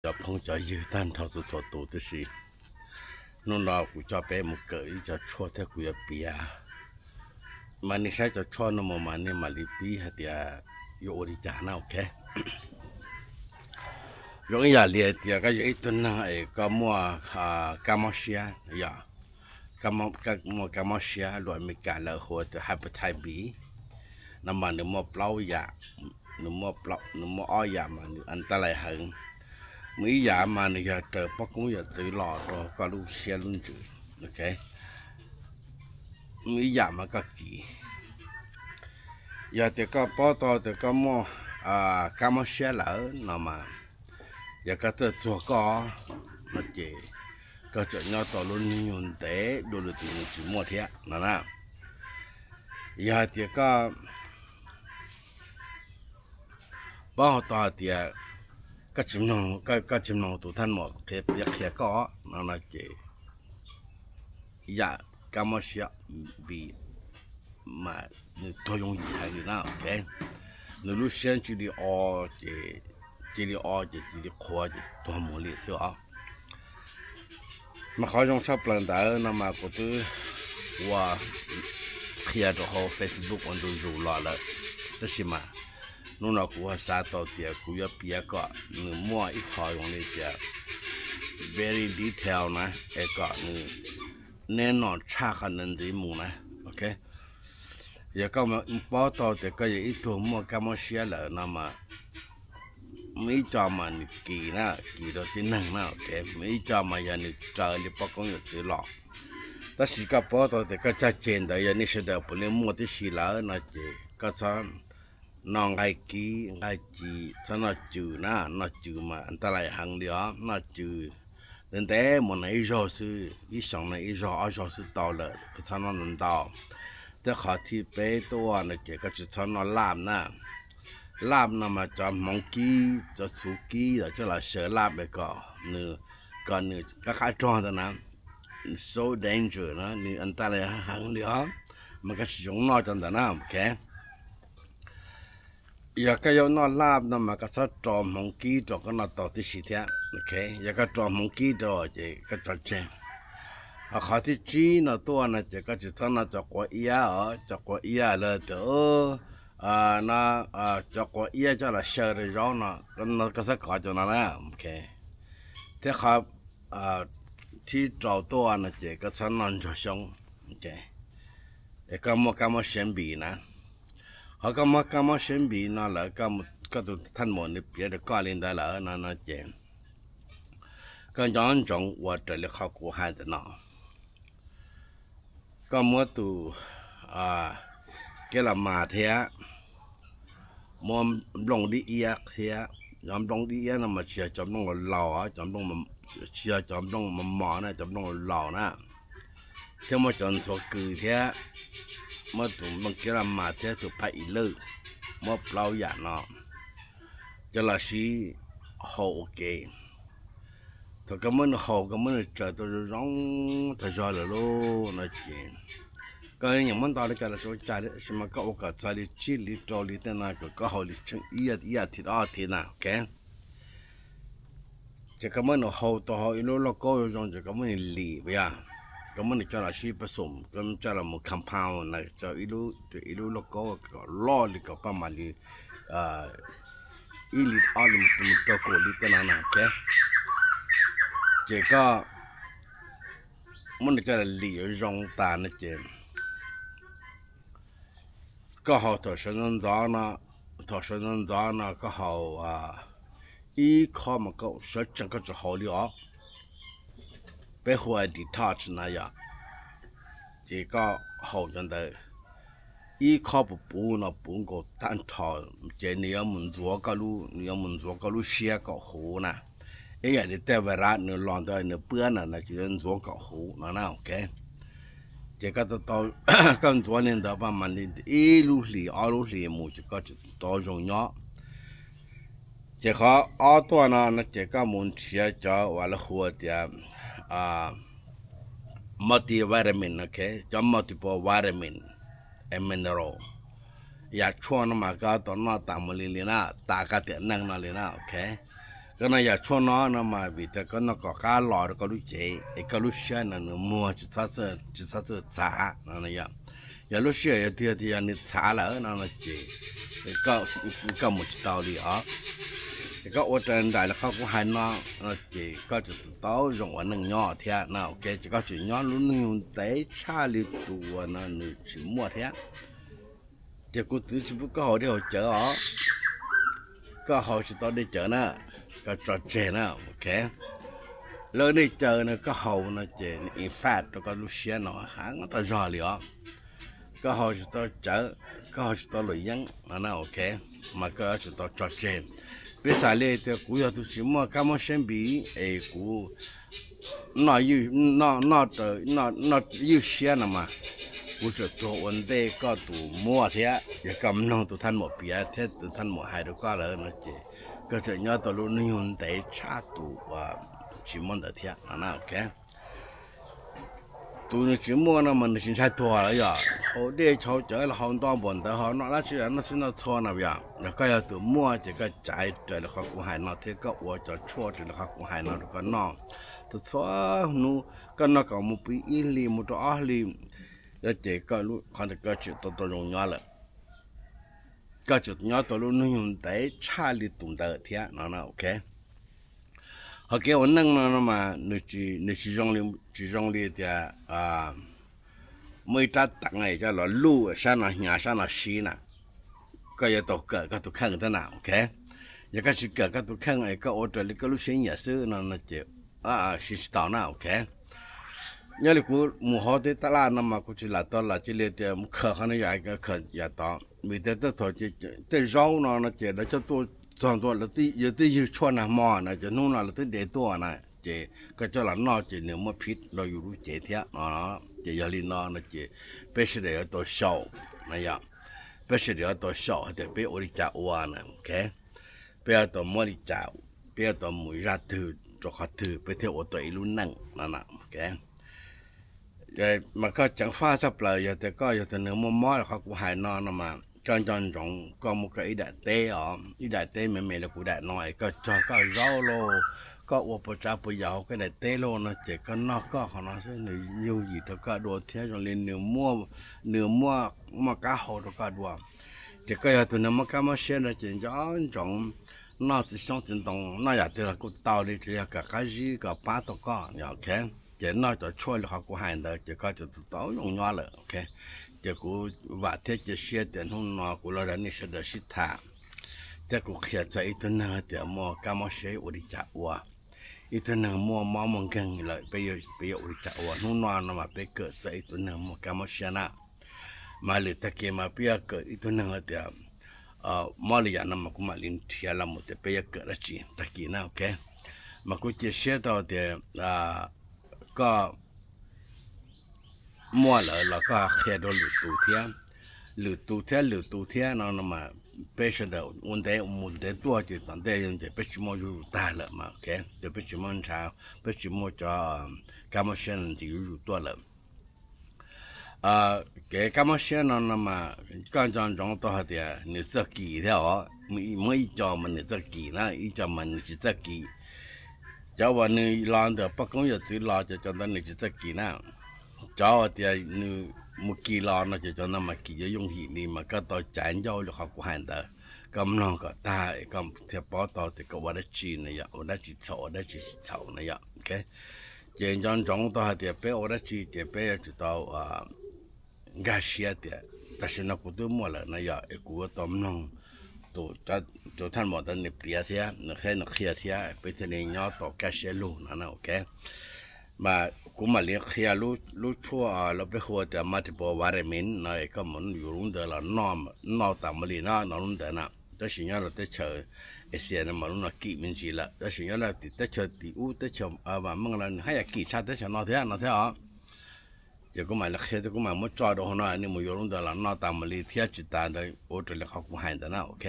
cov phooj cov ywg tag nrho txhua txhua tus tib si. Hnub no kuv coj peb mus kawm ib co tshuaj thiab kuv yuav piav, mas nej saib cov tshuaj no mus mas nej mam li pib hais tias yuav ua li cas na, ok. Zoo ib yam li hais tias koj yog ib tug neeg es koj muaj kab mob siab, yog muaj kab mob siab, lus Amelikas lawv hu tias hepatitis B, no mas nws muaj plaub yam, nws muaj ob yam mas nws antalais heev. Muaj ib yam mas nws yog raws poj koob yawm txwv los rau koj lub siab lub ntsws, ok. Muaj ib yam mas koj kis. Yog tias koj paub tau tias koj muaj kab mob siab lawm no mas, yog koj txawj txuag koj no ces koj tseem nyob tau lub neej ntev dua lwm tus nws tsis muaj thiab no na. Yog hais tias koj paub hais tias koj tsis mloog, koj tsis mloog tus thaj maum qhia, qhia koj no no ces yam kab mob siab B mas nws tuag yooj yim heev li na, ok. Nws lub siab cia li o, ces cia li o ces cia li qhuav ces tuag mus li xwb os. Mas qhov zoo tshaj plaws ntawd no mas kuv twb ua qhia rau hauv Facebook ua ntu zus los lawm, tab sis mas hnub no kuv xav tau tias kuv yuav piav kom nws muaj ib qho zoo li tias very detail na, es kom nws, nej nom tshaj qhov ntawd ntxiv mus na, ok. Yog koj paub tau tias koj yog ib tug muaj kab mob siab lawm no mas, muaj ib co mas nws kis na, kis rau tib neeg na, ok. Muaj ib co mas yog nws raws li poj koob yawm txwv los. Tab sis koj paub tau tias koj caj ces ntawd yog nej sawv daws puav leej muaj tib si lawm no ces koj txhob noj nqaij kib nqaij ci, txhob noj cws na, noj cws mas antalais heev li os, noj cws ntev ntev mus no ib zaug xwb, ib xyoos no ib zaug ob zaug xwb tau lawm, koj txhob noj ntau ntau. Thiab qhov thib peb tuaj no ces koj tsis txhob noj laj na. Laj no mas cov hmoov kib, cov txhuv kib los coj los xyaw laj es kom nws, kom nws qab qab rog ntawd na, so danger na, nws antalais heev li os, mas koj tsis zoo noj cov ntawd na, ok. Yog koj yuav noj laj no mas koj txhob rau hmoov kib rau koj noj tau tib si thiab, ok. Yog koj rau hmoov kib rau ces koj tso tseg. Ho qhov thib tsib no tuaj no ces koj tsis txhob noj cov quav iab os, cov quav iab lawv tias no, cov quav iab coj los xyaw rau zaub no, koj txhob kov cov no na, ok. Thiab qhov thib rau tuaj no ces koj txhob noj ntsuag xyoob, ok. Es koj muaj kab mob siab npis na. Ho koj muaj kab mob siab npis no lawm, koj tus thaj maum nws piav rau koj li ntawd lawm no no ces koj nco ntsoov ua raws li qhov kuv hais ntawm no. Koj muab tus kev las mas thiab, muab nplooj dib iab thiab, cov nplooj dib iab no mas tsis yog cov nplooj laus laus, tsis yog cov nplooj mos mos na, cov nplooj laus laus na. Thiab muab cov ntxhuav kws thiab, muab tus nplooj kev las mas thiab tus phaj ib lwj, muab plaub yam no coj los sib hau ua ke. Thaum koj muab nws hau, koj muab nws tsaws tau zoo zoo tag zog lawm lauj no ces koj yeej muab nto li cas los tsuav cas li, tab sis mas koj ua kom txog li tsib li rau li tej no kom koj hau li tsheej ib, ib as thiv ob as thiv na, ok. Ces koj muab nws hau tau hauv ib lub lauj kaub zoo zoo ces koj muab nws lim, yog koj muab nws coj los sib pab xum, koj coj los mus compound na, coj ib lub, ib lub lauj kaub kom loj li kom paj mam li ib li ob li mus rau kaum li tej no na, ok. Ces koj muab nws coj los lim zoo tas no ces koj hau thaum sawv ntxov ntxov no, thaum sawv ntxov ntxov no koj hau ib khob mas koj sawv tsees koj tsis hau li os. Peb hu ua detox na yom. Ces koj hau cov ntawd ib khob puv puv no puv nkaus tag nrho, ces nws yuav mus ntxuav koj lub, nws yuav mus ntxuav koj lub siab kom huv na. Ib yam li tej virus nws los ntawd nws pab na, ces yuav ntxuav kom huv no na, ok. Ces koj ntxuav li ntawd paj mam li ib lub hlis ob lub hlis mus ces koj tseem tau zoo nyob. Ces qhov ob tuaj no no ces koj mus nrhiav cov uas lawv hu tias multivitamin, ok, cov multiple vitamin and mineral. Yam tshuaj no mas koj tau noj tas mus li li na, tas koj tiam neej no li na, ok. Koj noj yam tshuaj no no mas vim tias koj noj kom qab los rau koj lub cev es koj lub siab no nws muag tsis txhob txwj txhav no. Yog lub sij hawm yog tiag tias yog nws txhav lawm no no ces koj mus tsis tau li os. Ces koj ua raws nraim li qhov kuv hais no, ces koj tseem tau zoo ua neej nyob thiab no. Ok, ces koj tseem nyob lub neej yug ntev tshaj li tus uas no nws tsis muaj thiab. Ces kuv txwv tsis pub koj haus dej haus cawv os. Koj haus tsis tau dej cawv na, koj tso tseg na. Ok, lawv dej cawv no koj haus no ces nws infect rau koj lub siab no heev tau zog li os. Koj haus tsis tau cawv, koj haus tsis tau luam yeeb no na. Ok, mas koj yuav tsum tau tso tseg. Peb xav li tias kuv yog tus tsis muaj kab mob siab npiv es kuv noj, noj ywj siab no mas kuv tseem tuag ua ntej koj tus muaj thiab. Yog koj mloog tus thaj maum piav thiab tus thaj maum hais rau koj lawm no ces koj tseem nyob tau lub neej yug ntev tshaj tus uas tsis muaj ntawd thiab no na. Ok, tus nws tsis muaj no mas nws tsis ntshai tuag los yog haus dej haus cawv los haus nto npaum ntawd ho noj dab tsi noj txhij noj txhua no yog, yog koj yog tus muaj ces koj caiv raws li qhov kuv hais no thiab koj ua cov tshuaj raws li qhov kuv hais no rau koj noj. Txhua txhua hnub koj noj kom mus pw ib hlis mus rau ob hlis, ces koj qhov ntawd koj tseem tau tau zoo nyob lawm. Koj tseem nyob tau lub neej yug ntev tshaj li tus ntawd thiab no na. Ok, hauv kev ua neej no no mas nws tsis zoo li, tsis zoo li tias muaj ib rab teev coj los luj sab no hnyav sab no sib na. Koj yuav tau kawm koj tus kheej thiab na. Ok, yog koj tsis kawm koj tus kheej es koj ua raws li koj lub siab nyiam xwb no no ces siv tsis tau na. Ok, nyob li kuv mus hauv tej taj laj no mas kuv tsis lam tau lam cia li tias mus khaws qhov no yam khaws yam tod vim tias tej thaum tej zaub no no ces lawv coj tuaj txog ntua yog twj ywg tshuaj nag hmo na ces hnub no lawv twb de tuaj na, ces koj coj los noj ces nws muaj phiv rau yus lub cev thiab no. Ces yog li no no ces peb sawv daws yuav tau xyaum na yom, peb sawv daws yuav tau xyaum hais tias peb ua li cas ua na. Ok, peb yuav tau muab li cas, peb yuav tau mus zaj twg rau qhov twg peb thiaj ua tau ib lub neej no. Mas koj ceev faj tshaj plaws yog tias koj yog tus neeg muaj mob li qhov kuv hais no no mas koj nco ntsoov koj muaj koj ib daim teb os, ib daim teb me me li kuv daim no es koj cog koj zaub lauj, koj ua puas tsav puas yam hauv koj daim teb lauj no ces koj noj koj qhov no xwb nws yooj yim rau koj dua thiab zoo li nws muaj, nws muaj, muaj qab hau rau koj dua. Ces koj yog tus neeg muaj kab mob siab no ces nco ntsoov noj txiv xyoob txiv ntoo, noj yam twg los kuj tau li, tsuas yog kom qab zib kom pab tau koj. Ok, ces noj cov tshuaj li qhov kuv hais ntawd ces koj tseem tau zoo nyob lawm. Ok, ces kuv vam thiab cia siab tias hnub no kuv los nrog nej sawv daws sib tham thiab kuv qhia txog ib tug neeg tias muaj kab mob siab ua li cas ua, ib tug neeg muaj mob muaj nkeeg lawm peb yuav ua li cas ua. Hnub no no mas peb kawm txog ib tug neeg muaj kab mob siab na. Mas lwm tag kis mas peb yuav kawm ib tug neeg tias mob li yam no mas kuv mam li nrhiav los mus tias peb yuav kawm dab tsi tag kis na. Ok, mas kuv cia siab tau tias koj muaj lawm los koj qhia rau lwm tus thiab, lwm tus thiab lwm tus thiab no no mas peb sawv daws ua ntev mus ntev tuaj ces tom ntej ces peb tsis muaj zuj zus tag lawm mas. Ok, ces peb tsis muaj ntshav, peb tsis muaj cov kab mob siab ntxiv zuj zus tuaj lawm. Kev kab mob siab no no mas koj nco ntsoov tau hais tias nws txawj kis thiab os. Muaj ib co mas nws txawj kis na, ib co mas nws tsis txawj kis. Cov uas nws los ntawm poj koob yawm txwv los ces cov ntawd nws tsis txawj kis na. Cov uas tias nws mus kis los no ces cov ntawd mas kis yuav yooj yim li, mas koj tau caiv ncauj li qhov kuv hais ntawd, koj mloog kom tag es koj thiaj paub tau tias koj ua dab tsi na yom, ua dab tsi txhaum ua dab tsi tsis txhaum na yom. Ces nco ntsoov tau hais tias peb ua dab tsi ces peb yuav tsum tau nkag siab tias tam sim no kuv twb muaj lawm no yom, es kuv yuav tau mloog tus thaj maum ntawd nws piav thiab nws qhia thiab peb thiaj li nyob tau kaj siab lug no na. Ok, mas kuv mam li qhia lub tshuaj los peb hu tias multiple vitamin no es koj mus yuav lub ntawd los noj tas mus li no no lub ntawd na. Tab sis nyob rau teb chaws Asia no mas lub no kim me ntsis lawm, tab sis nyob rau tim teb chaws tim ub teb chaws vam meej los nws haj yam kim tshaj teb chaws no thiab no thiab os. Ces kuv mam li qhia thiab kuv mam muab tso rau hauv no, nej mus yuav lub ntawd los noj tas mus li thiab tsis tas ntawd ua raws li qhov kuv hais ntawd na. Ok,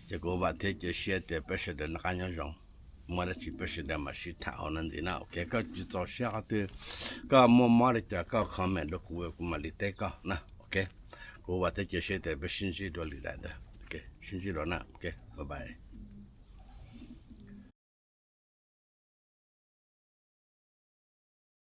ces kuv vam thiab cia siab tias peb sawv daws noj qab nyob zoo, muaj dab tsi peb sawv daws mam sib tham hauv no ntxiv na. Ok, koj tsis txaus siab qhov twg, koj muaj mob li cas koj comment rau kuv, kuv mam li teb koj na. Ok, kuv vam thiab cia siab tias peb sib ntsib dua lwm daim ntawd. Sib ntsib dua na. Ok, bye bye.